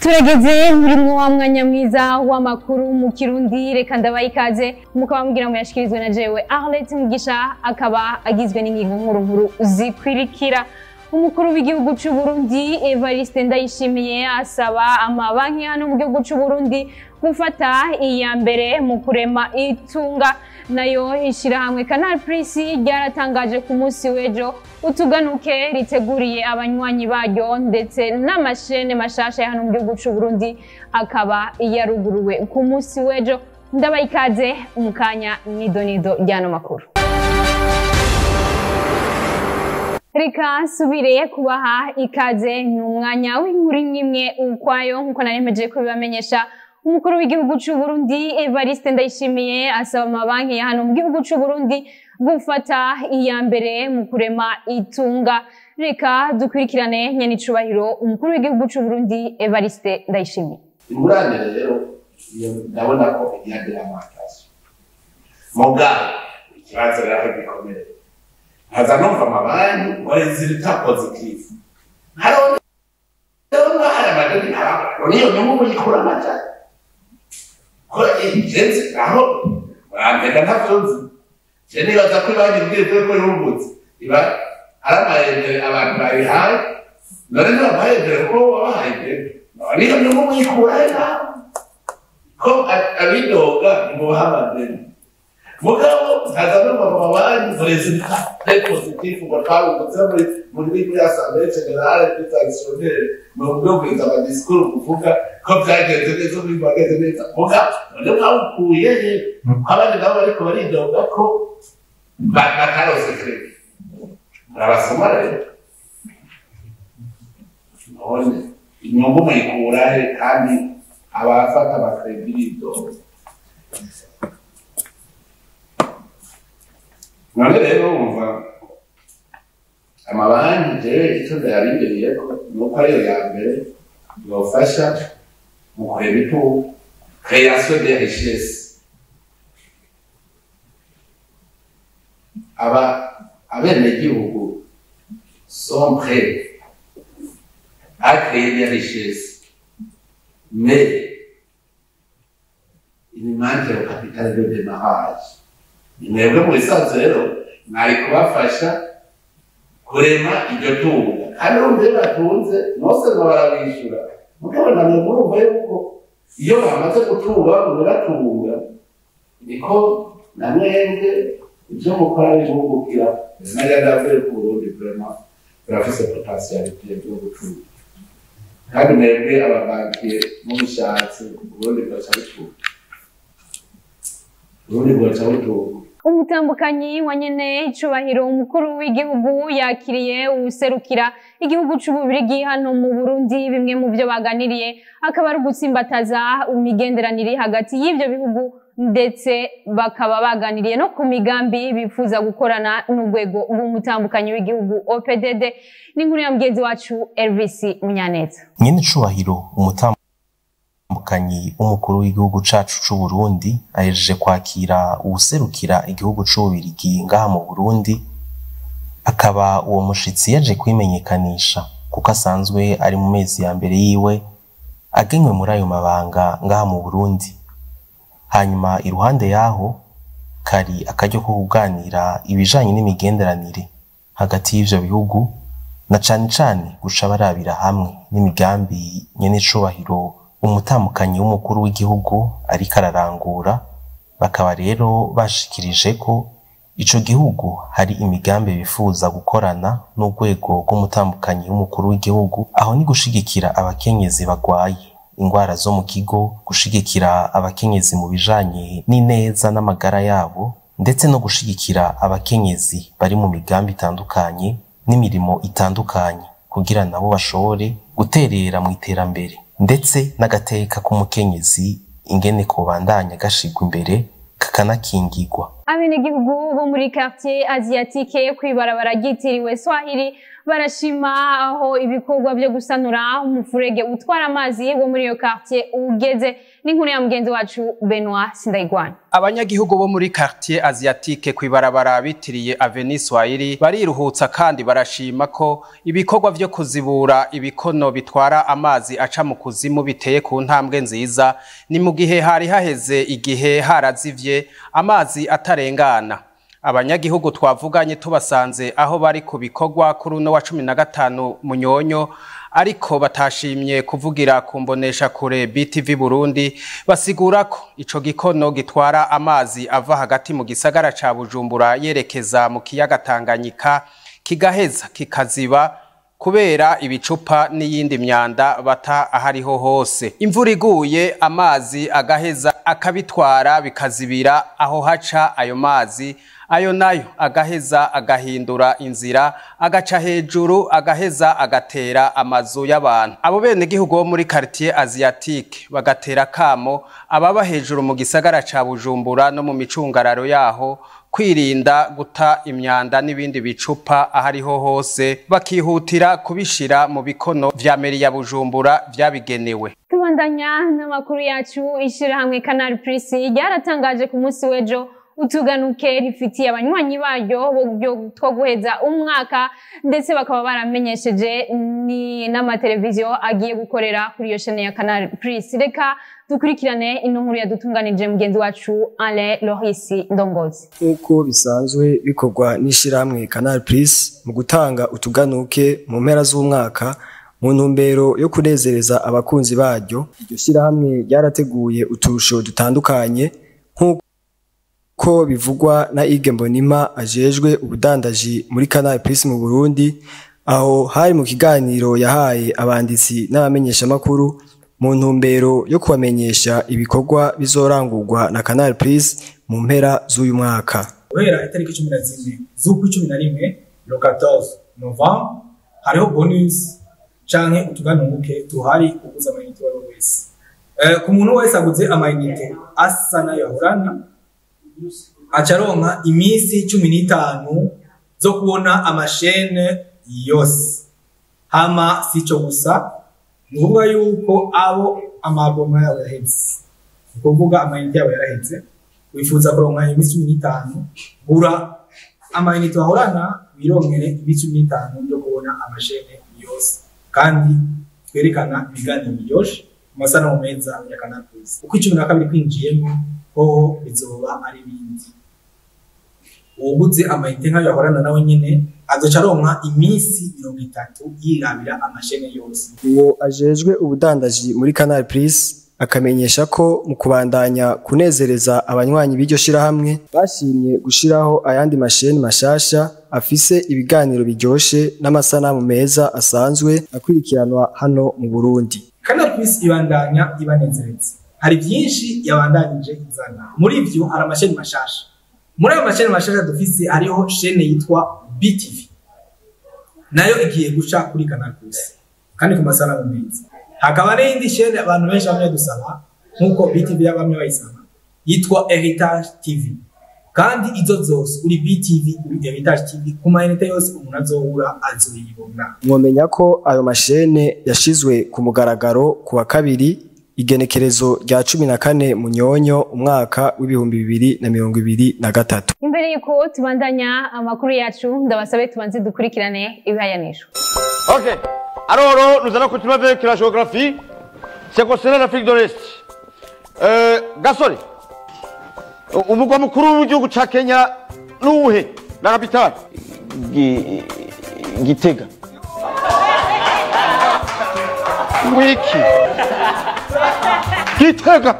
Turageze muri wa mwanya mwiza w'amakuru mu Kirundi. Reka ndabaha ikaze, mukaba mugira muyashikirizwe na jewe Arlette Mugisha, akaba agizwe n'ingingo nkuru nkuru zikwirikira. Umukuru w'igihugu c'u Burundi Evariste Ndayishimiye asaba amabanki hano mu gihugu c'u Burundi gufata iya mbere mu kurema itunga. Nayo ishirahamwe Canal Plus ryaratangaje ku munsi w'ejo utuganuke riteguriye abanywanyi baryo, ndetse n'amashene mashasha ya hano mu gihugu c'u Burundi akaba yaruguruwe ku munsi w'ejo. Ndabaha ikaze mu kanya mw'idonido ry'ano makuru. Reka nsubire kubaha ikaze, ni umwanya w'inkuru imwe imwe ukwayo. Nkuko naremeje kubibamenyesha, umukuru w'igihugu c'u Burundi Evariste Ndayishimiye asaba amabanki ya hano mu gihugu c'u Burundi gufata iya mbere mu kurema itunga. Reka dukurikirane nyenicubahiro umukuru w'igihugu c'u Burundi Evariste Ndayishimiye. Ingurane rero iyo ndabona ko igira délamentation, mugabo ikibazo rero aho gikomeye, nkaza numva amabanki ngo résultat positif, hariho rero hari amadeni ntabwo niyo nyungu muyikura amajana ko ingenzi aho murambega ntavyo nzi. Je nibaza ko ibanki mbwiye ko yungutse iba ari ama intérêts abantu bayihaye. None ntibabaye intérêts kuko wabahaye intérêts, none iyo nyungu muyikura he nawe ko abidoga nimubaha amadeni? Mugabo nkaza numva mu mabanki ngo résultat très positif, ngo twabungutse muri assemblée générale des actionnaires, mu bwumviriza ama discours kuvuga ko byagenze neza, umwimbu wagenze neza. Mugabo none mwawukuye he ko abandi nabo bariko baridoga ko batarose crédit? Murabasoma rero. None inyungu muyikura he kandi abafata ama crédits bidoga? None rero wumva amabanki, jewe ico ndayarindiriye ko nuko ariyo ya mbere yofasha mu kurema itunga, création des richesses. Aba abenegihugu sont prêts à créer des richesses, mais il manque le capital de démarrage. Ni mwebwe mu bisanzwe rero mwari kubafasha kurema iryo tunga, kandi urumva iyo batunze nose ngo barabishyura. Mugabo namwe murumva yuko iyo bamaze gutunga bagumye batunga, niko na mwebwe ibyo mukora bibungukira. Najya ndavuye ku Burundi, vraiment burafise potentialité yo gucuruza, kandi mwebwe aba banquiers mubishatse Uburundi bwaca butunga, Uburundi bwaca butunga. Umutambukanyi wa nyene icubahiro umukuru w'igihugu yakiriye uwuserukira igihugu c'Ububirigi hano mu Burundi. Bimwe mu vyo baganiriye akaba ari ugutsimbataza imigenderanire hagati y'ivyo bihugu, ndetse bakaba baganiriye no ku migambi bifuza gukorana n'urwego rw'umutambukanyi w'igihugu OPDD. N'inkuru ya mugenzi wacu Elvis Munyaneza. Nyene icubahiro umutambukanyi w'umukuru w'igihugu cacu c'Uburundi ahejeje kwakira uwuserukira igihugu c'Ububirigi ngaha mu Burundi. Akaba uwo mushitsi yaje kwimenyekanisha kuko asanzwe ari mu mezi ya mbere yiwe agenywe muri ayo mabanga ngaha mu Burundi. Hanyuma iruhande yaho kari akaryo ko kuganira ibijanye n'imigenderanire hagati y'ivyo bihugu, na cane cane guca barabira hamwe n'imigambi nyene icubahiro umutambukanyi w'umukuru w'igihugu ariko ararangura. Bakaba rero bashikirije ko ico gihugu hari imigambi bifuza gukorana n'urwego rw'umutambukanyi w'umukuru w'igihugu. Aho ni gushigikira abakenyezi bagwaye ingwara zo mu kigo, gushigikira abakenyezi mu bijanye n'ineza n'amagara yabo, ndetse no gushigikira abakenyezi bari mu migambi itandukanye n'imirimo itandukanye kugira nabo bashobore guterera mu iterambere, ndetse n'agateka k'umukenyezi ingene kobandanya gashigwa imbere kakanakingirwa. Abenegihugu bo muri quartier asiatique kwibarabara ryitiriwe Swahili barashima aho ibikorwa byo gusanura umufurege utwara amazi wo muri iyo quartier ugeze. N'inkuru ya mugenzi wacu Benoit Sindayigwana. Abanyagihugu bo muri quartier asiatique kwibarabara bitiriye Avenue Swahili bariruhutsa kandi barashima ko ibikorwa vyo kuzibura ibikono bitwara amazi aca mu kuzimu biteye ku ntambwe nziza. Ni mu gihe hari haheze igihe harazivye amazi atarengana. Abanyagihugu twavuganye tubasanze aho bari ku bikorwa kuri uno wa 15 Munyonyo, ariko batashimye kuvugira kumbonesha kure BTV Burundi, basigura ko ico gikono gitwara amazi ava hagati mu gisagara ca Bujumbura yerekeza mu kiyaga Tanganyika kigaheza kikaziba kubera ibicupa n'iyindi myanda bata ahariho hose. Imvura iguye amazi agaheza akabitwara bikazibira aho haca ayo mazi, ayo nayo agaheza agahindura inzira agaca hejuru agaheza agatera amazu y'abantu. Abo bene gihugu bo muri quartier asiatique bagatera kamo ababa hejuru mu gisagara ca Bujumbura no mu micungararo yaho kwirinda guta imyanda n'ibindi bicupa ahariho hose, bakihutira kubishira mu bikono vya meri ya Bujumbura vyabigenewe. Tubandanya n'amakuru yacu. Ishirahamwe Canal Plus ryaratangaje ku munsi w'ejo utuganuke rifitiye abanywanyi bayo two guheza umwaka, ndetse bakaba baramenyesheje ni n'amateleviziyo agiye gukorera kuri iyo chaîne ya Canal Plus. Reka dukurikirane ino nkuru yadutunganije mugenzi wacu Alain Loris Ndongozi. Nk'uko bisanzwe bikorwa n'ishirahamwe Canal Plus mu gutanga utuganuke mu mpera z'umwaka mu ntumbero yo kunezereza abakunzi baryo, iryo shirahamwe ryarateguye uturusho dutandukanye nk'uko bivugwa na Ige Mbonima ajejwe ubudandaji muri Canal Plus mu Burundi, aho hari mu kiganiro yahaye abanditsi n'abamenyeshamakuru mu ntumbero yo kubamenyesha ibikorwa bizorangurwa na Canal Plus mu mpera z'uyu mwaka. Guhera itariki 14 z'ukwa 11 le 14 novembre hariho bonus canke utuganuke tuhari uguza amayinite uwo wese. Ku muntu wese aguze amayinite asa nayo ahorana acaronka iminsi 15 zo kubona amashene yose. Hama sico gusa, ni ukuvuga yuko abo amaboma yabo yaheze, ni ukuvuga amayinite yabo yaraheze, wifuza kuronka iminsi 15, gura amayinite wahorana wironkere iminsi 15 yo kubona amashene yose, kandi twerekana ibiganiro biryoshe amasanamu meza ya Canal Plus. Uko 12 kwinjiyemo hoho bizoba ari bindi. Uwuguze amayinite nkayo yahorana nawe nyene azoca aronka iminsi 30 yirabira amashene yose. Uwo ajejwe ubudandaji muri Canal Plus akamenyesha ko mu kubandanya kunezereza abanywanyi b'iryo shirahamwe bashimye gushiraho ayandi masheni mashasha afise ibiganiro biryoshe n'amasanamu meza asanzwe akurikiranwa hano mu Burundi. Canal Plus ibandanya ibanezereza. Hari byinshi yabandanije izana. Muri ivyo hari amasheni mashasha. Muri ayo masheni mashasha dufise hariho shene yitwa BTV. Nayo igiye guca kuri Canal Plus kandi ku masanamu meza. Hakaba n'indi shene abantu benshi bamwe dusaba nkuko BTV yabamwe bayisaba yitwa Heritage TV. Kandi izo zose uri BTV uri Heritage TV ku mayinite yose umuntu azohura azoyibona. Mwomenya ko ayo mashene yashizwe ku mugaragaro ku wa kabiri igenekerezo rya 14 Munyonyo umwaka w'ibihumbi 2023. Imbere yuko tubandanya amakuru yacu ndabasabe tubanze dukurikirane ibihayanisho. OK. Alors, nous allons continuer avec la géographie. C'est concernant l'Afrique de l'Est. Gasore, umugwa mukuru w'igihugu ca Kenya nuwuhe? La capitale? Gitega. Wiki. Gitega.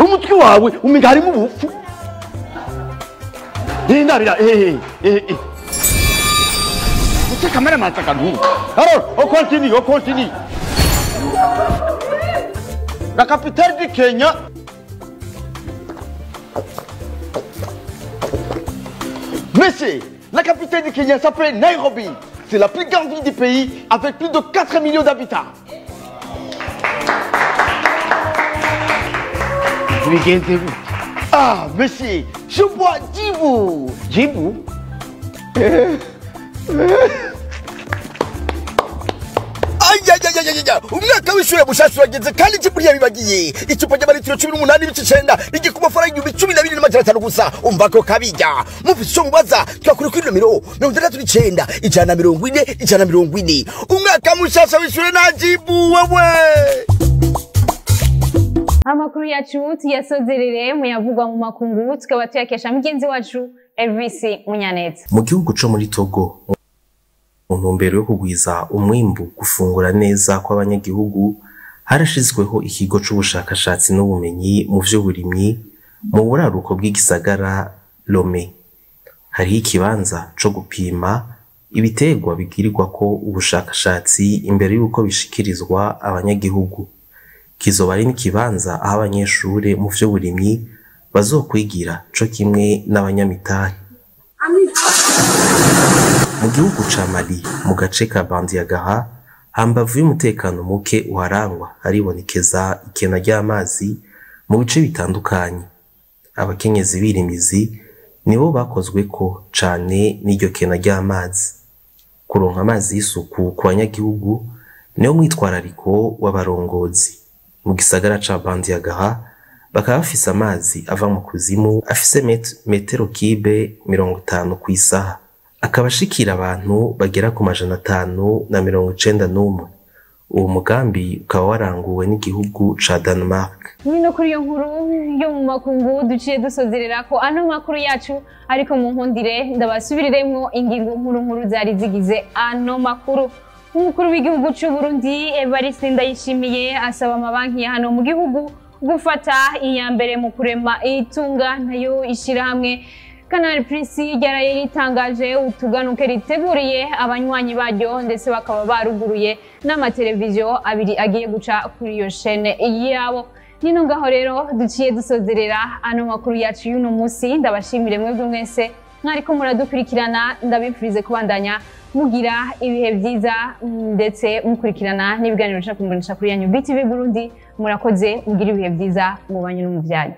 Umutwe wawe umenga harimo ubupfu. Ndabira Alors, on continue, on continue. La capitale du Kenya. Monsieur, la capitale du Kenya s'appelle Nairobi. C'est la plus grande ville du pays avec plus de 4 millions d'habitants. Ah, monsieur, je bois Djibou. Djibou? Ayayayayaya, umwaka w'ishure mushasha urageze kandi Jibu ntiyabibagiye. Icupa ry'amaritiro 18.9 rigiye ku mafaranga 12,500 gusa. Umva ko kabijya. Mufise ico mubaza twakuri kuri nomero 69 140 140. Umwaka mushasha w'ishure na Jibu wewe. Amakuru yacu tuyasozerere muyavugwa mu makungu, tukaba tuyakesha mugenzi wacu Elvis Munyaneza. Mu gihugu co muri Togo, mu ntumbero yo kugwiza umwimbu, gufungura neza kw'abanyagihugu, harashizweho ikigo c'ubushakashatsi n'ubumenyi mu vy'uburimyi mu buraruko bw'igisagara Lomé. Hariho ikibanza co gupima ibiterwa bigirirwako ubushakashatsi imbere y'uko bishikirizwa abanyagihugu. Kizoba ari n'ikibanza aho abanyeshure mu vy'uburimyi bazokwigira co kimwe n'abanyamitahe. Mu gihugu ca Mali, mu gace ka Bandiagara, hambavu y'umutekano muke uharangwa, haribonekeza ikena ry'amazi mu bice bitandukanye. Abakenyezi birimizi nibo bakozweko cane n'iryo kena ry'amazi. Kuronka amazi y'isuku ku banyagihugu niwo mwitwarariko w'abarongozi. Mu gisagara ca Bandiagara bakaba bafise amazi ava mu kuzimu afise metero kibe 50 kw'isaha, akaba ashikira abantu bagera ku 591. Uwo mugambi ukaba waranguwe n'igihugu ca Denmark. Ni no kuri iyo nkuru yo mu makungu duciye dusozerera ko ano makuru yacu, ariko mu nkundire ndabasubiriremwo ingingo nkuru nkuru zari zigize ano makuru. Umukuru w'igihugu c'u Burundi Evariste Ndayishimiye asaba amabanki ya hano mu gihugu gufata iya mbere mu kurema itunga, nayo ishirahamwe Canal Plus ryaraye ritangaje utuganuke riteguriye abanywanyi baryo, ndetse bakaba baruguruye n'amateleviziyo abiri agiye guca kuri iyo shene yabo. Nino ngaho rero duciye dusozerera ano makuru yacu y'uno munsi. Ndabashimire mwebwe mwese mwariko muradukurikirana, ndabifurize kubandanya mugira ibihe vyiza ndetse mukurikirana n'ibiganiro nshaka kumbonesha kuri yanyu BTV Burundi. Murakoze, mugira ibihe vyiza mu banyu no mu vyanyu.